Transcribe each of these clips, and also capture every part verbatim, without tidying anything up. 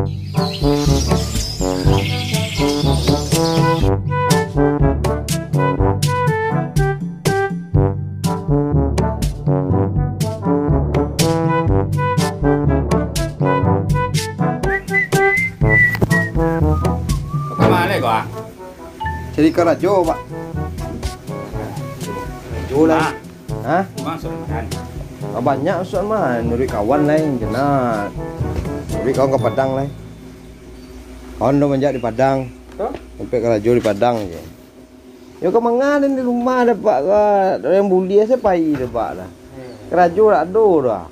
Kama lai ko, ah? Cari karajo, Pak. Karajo lah. Hah? Bang, surat makan. Ah, banyak surat mah, nuruik kawan lai, kena. Nuruik kawan ka Padang lai. Kawan dah banyak di Padang. Hah? Sampai karajo di Padang je. Yo, ka manga den di rumah dapek ka, yang buliah se pai dapek lah. Hmm. Karajo dak ado dah.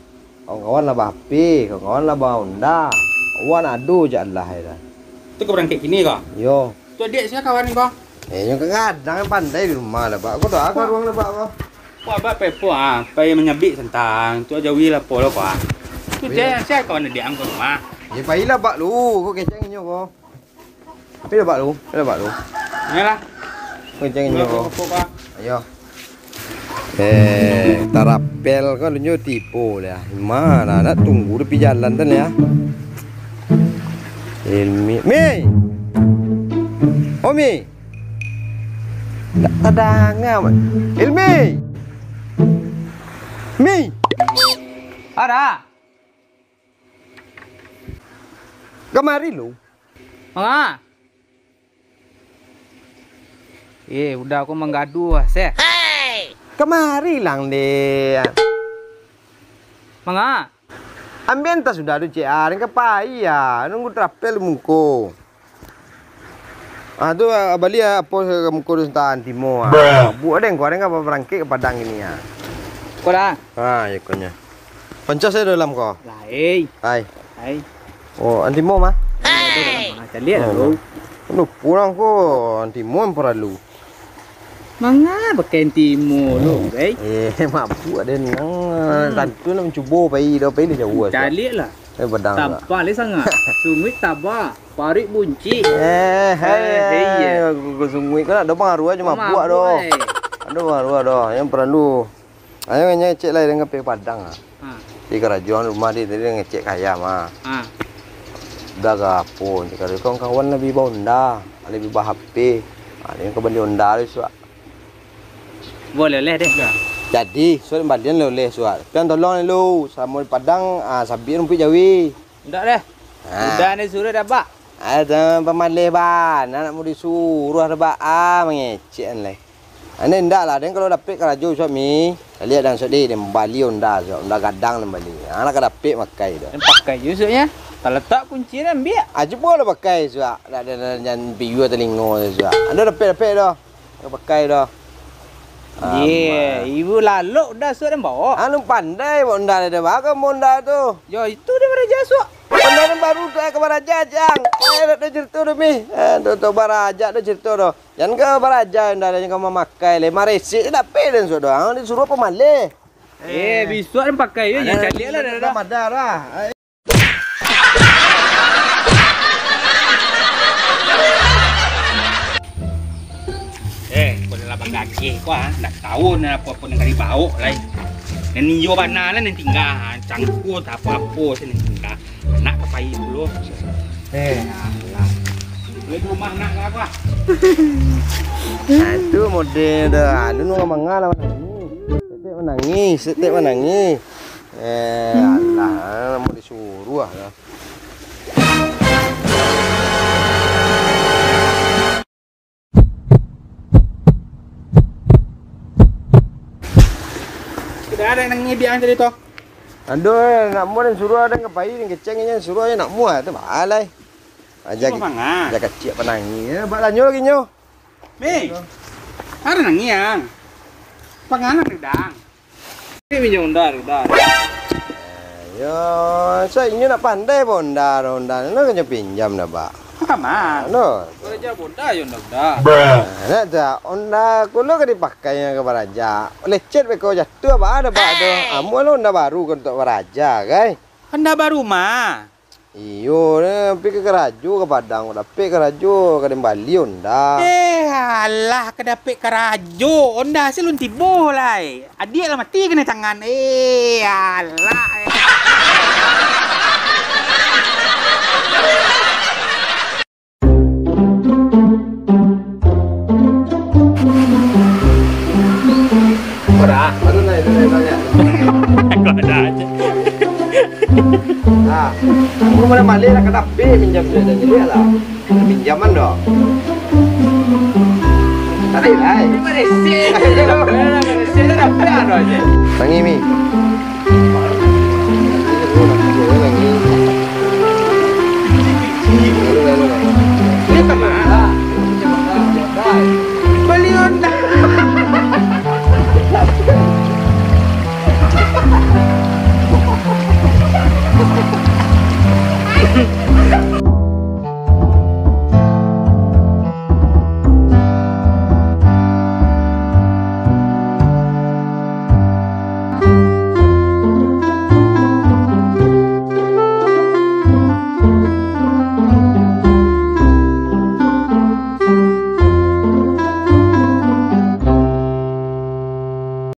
Kawan-kawan lah ba-H P, kawan-kawan lah ba-Honda. Kawan ado je lah, ya dah. Tu ka barangkek kini ko? Yo. Tu adiak sia kawan ko? Eh, nyo kadang-kadang pandai di rumah lah, Pak. Ko doa ka ruang lah, Pak, ko. Ko abak pepo ah, pai manyabik santang. Tu aja wi lapo lo ko ah. Tu je sia kawan adiak ang ko rumah. Yo, pailah, Pak, lu. Ko kecek inyo ko. Pai lah, Pak, lu. Pai lah, Pak, lu. Iyolah. Ko kecek inyo ko. Ko, ko, ko, ko. Ayo. Eh, tarapel ko lunyo tibo lah. Ma lah, nak tunggu di pi jalan tu lah. Ilmi. Mi! Oh, Mi! Tak tadanga, Mat. Ilmi! Mi! Ada. Kamari lu. Manga? Eh, udah ko manggaduah, seh. Kamari lang deh. Manga? Ambiak antah sudah tu, cek ah, den ka pai ah, nunggu tarapel muko. Ah, tu, ah, bali ah, apo muko tu santa antimo ah. Buek den ko, den ka barangkek ka Padang kini ah. Ko dah. Ah, iyo konyo. Pancas sajo dalam ko. Lai. Hai. Hai. Oh, antimo mah. Hai. Caliak lah tu. Anu pulang ko, antimo yang paralu. Manga pakai antimo tu, gai? Eh, mabuak den nang. Tantu nak mancubo pai, dah pai lah jauah. Caliak lah. Eh, Padang lah. Tampah lah sangat. Sunguik taba, paruik buncik. Eh, eh, eh, iya. Sunguik ko nak ado pangaruah aja mabuak doh. Ado pangaruah doh. Yang paralu. Ayo ngecek lai den ka pai Padang ah. Ha. Di karajo rumah di tadi ngecek ka ayam ah. Ha. Udah ka apo, cek ka kawan-kawan labiah ba-Honda, labiah ba-H P. Ha, den ka bali Honda tu suak. Boleh leh deh. Jadi, suak balian loleh suak. Pian tolong lu, salamo di Padang, ah, sabik rumpuik jawi. Indak deh. Ha. Udah ni suruh dah, Bak. Ada pamaleh bana nak mau disuruh dah, Bak. Ah, mangecek lai. Ane indak lah, den kalau dapek karajo suami, liek dan suami, den bali Honda, suami, Honda gadang den bali. Ha, nak ka dapek makai tu. Den pakai je suami. Talatak kunci den ambiak. Ah, cubo lah pakai suami. Nak den jan piyu talingo suami. Ando dapek-dapek dah. Nak pakai dah. Ye, ibu lalok dah suami den bawa. Anu pandai Honda dah, bawa Honda tu. Yo, itu dia baraja suami. Honda den baru tu ka baraja, Jang. Eh, dak ada cerita tu, Mi. Eh, tu, tu baraja ada cerita tu. Jan ka baraja, ndak ado ka mamakai lai. Maresik dapek den sudah. Disuruah pamaleh. Eh, bisuak den pakai yo, jan caliak lah dah. Madah lah. Eh, ko lah bagageh ko ah, ndak tahu nan apo-apo nan ka dibaok lai. Nan iyo bana lah nan tingga, cangkua tak apo-apo se nan tingga. Nak ka pai pulo. Eh, alah. Boleh di rumah nak ka apo? Nah, itu model dah. Anu nu mangalah manangis. Setek manangis, setek manangis. Eh, alah, mau disuruh lah. Sudah ada yang nangis biang tadi tu. Aduh, nak mua dan suruah ada ngapai, dan keceng aja suruah aja nak mua tu balai. Aja. Suruah mangan. Aja kecil panangis. Ya, bak lanyo lagi nyo. Mi. Ada nangis yang. Panganan udang. Ini minyak Honda, Honda. Eh, yo, so inyo nak pandai pun Honda, Honda. Nak kena pinjam dah, Pak. Kaman. No. Baraja Honda yo Honda, Honda. Nah, nak tak Honda kulo ka dipakai yang ka baraja. Lecet beko jatuh apa ada, Pak, tu. Amun lo Honda baru kan untuk baraja, kai. Honda baru mah. Iyo, eh, pi ka karajo ka Padang, dapek karajo, ka den bali Honda. Eh, alah, ka dapek karajo, Honda se lun tibo lai. Adiak lah mati kena tangan. Eh, alah, eh. Maleh lah ka dapek minjam duit dari dia lah. Pinjaman doh. Tadi lah. Malaysia je. Malaysia je dah pernah doh je. Tangi mi.